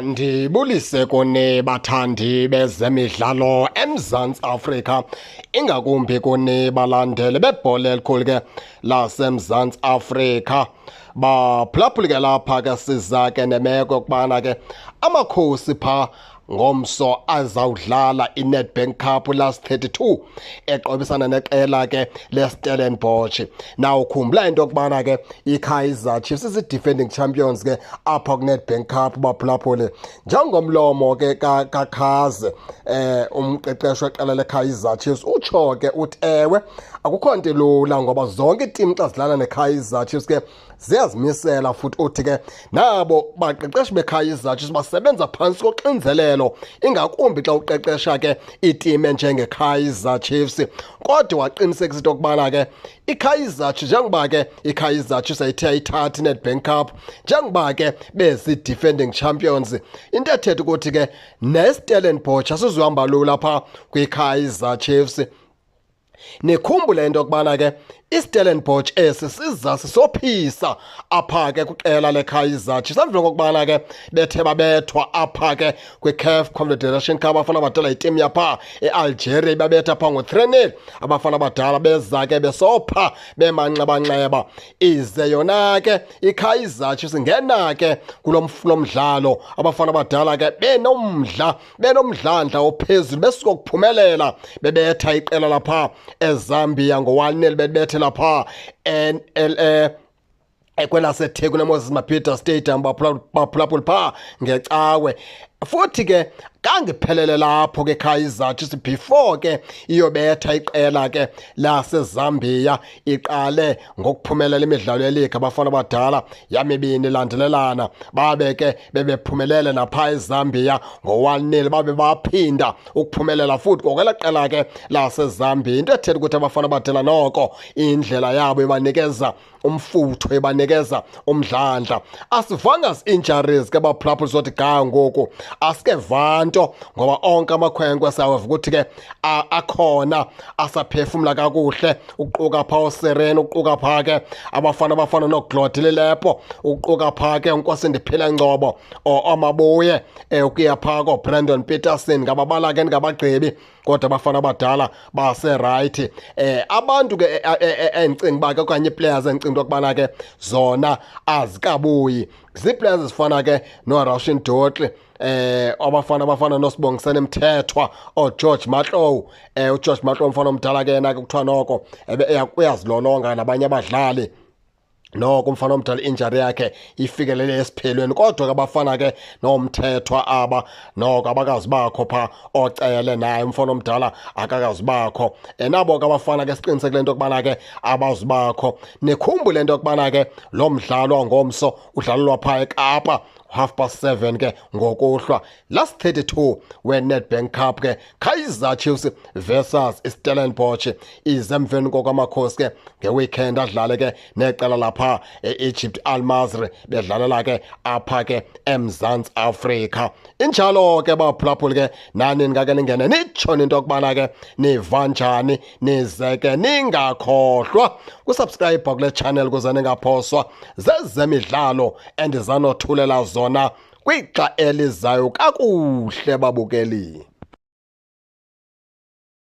Ndibulise kuni bathandi bezemidlalo eMzantsi Afrika, ingakumbi kuni balandeli bebhola elikhulu ke laseMzantsi Afrika. Baphulaphuli ke lapha ke siza ke nemeko yokubana ke Amakhosi pha ngomso azawudlala iNedbank Cup last 32 eqobisana neqela ke leStellenbosch. Now khumbula into yokubana ke iKaizer Chiefs is-defending champions ke apha kuNedbank Cup, baphulaphuli. Njengomlomo ke kaKhaze, umqeqeshi weqela leKaizer Chiefs, utsho ke uthi ewe, akukho nto ilula ngoba zonke iitimu xa zidlala neKaizer Chiefs ke ziyazimisela, futhi uthi ke nabo baqeqeshi beKaizer Chiefs basebenza phantsi koxinzelelo, ingakumbi xa uqeqesha ke itimu enjengeKaizer Chiefs. Kodwa waqinisekisa into yokubana ke iKaizer Chiefs, njengoba ke iKaizer Chiefs ayithe ayithatha iNedbank Cup, njengoba ke bezi-defending champions, into ethetha ukuthi ke neStellenbosch asizuhamba lula phaa kwiKaizer Chiefs. Nikhumbule into yokubana ke iStellenbosch esi siza sisophisa apha ke kwiqela leKaizer Chiefs emveni kokubana ke bethe babethwa apha ke kwiCAF Confederation Cup. Abafana abadala yitimu yapha eAlgeria ibabetha pha ngo-3-0. Abafana abadala beza ke besopha bemanxebanxeba, ize yona ke iKaizer Chiefs ingena ke kulo mdlalo abafana abadala ke benomdla, benomdlandla ophezulu, besuka ukuphumelela bebetha iqela lapha eZambia ngo-1-0, bebethe lapha NL kwelaseThekwini eMoses Mabhida Stadium, baphulaphula, phaa ngecawe. Futhi ke kangiphelele lapho ke Kaizer Chiefs before ke iyobetha iqela ke laseZambia, iqale ngokuphumelela imidlalo yeligi abafana abadala yamibini ilandelelana, babe ke bebephumelele napha eZambia ngo-1-0, babe baphinda ukuphumelela futhi ngokwela qela ke laseZambia, into ethetha ukuthi abafana abadala noko indlela yabo ibanikeza umfutho, ibanikeza umdlandla. Asivanga injuries ke baphulaphula, sothi ga ngoku asikeva nto ngoba onke amakhwenkwe siyaweva ukuthi ke akhona, asaphefumla kakuhle, ukuquka pha oSerena, ukuquka pha ke abafana abafana noGlody Lilepo, ukuquka pha ke uNkosindiphile Ngcobo, omabuye ukuya pha koBrandon Petersen, ngababala ke ndingabagqibi, kodwa abafana abadala base-right. Abantu ke endicinga uba ke okanye ii-players endicinga into yokubana ke zona azikabuyi zii-players ezifana ke noRushwin Dortley, abafana abafana noSibongiseni Mthethwa, oGeorge Matlou. UGeorge Matlou umfana omdala ke yena ke kuthiwa noko uyazilolonga nabanye abadlali, noko umfana omdala injury yakhe ifikelele esiphelweni, kodwa ke abafana ke noMthethwa aba noko abakazi bakho pha, ocele naye umfana omdala akakazi bakho. Nabo ke abafana ke siqinisekile into yokubana ke abazi bakho. Nikhumbule into yokubana ke lo mdlalo wangomso udlalelwa pha eKapa 7:30 ke ngokuhlwa, last 32 we-Nedbank Cup ke, Kaizer Chiefs versus Stellenbosch. Ize emveni kokwamakhosi ke ngeweekend adlale ke neqela lapha e-Egypt Al Masry, bedlalela ke apha ke eMzantsi Afrika. Injalo ke baphulaphuli ke, nani ningake ningene nitsho into yokubana ke niva njani, nize ke ningakhohlwa kusubscribe kule channel kuze ningaphoswa zezemidlalo endizanothulela zona kwixa elizayo. Kakuhle babukeli.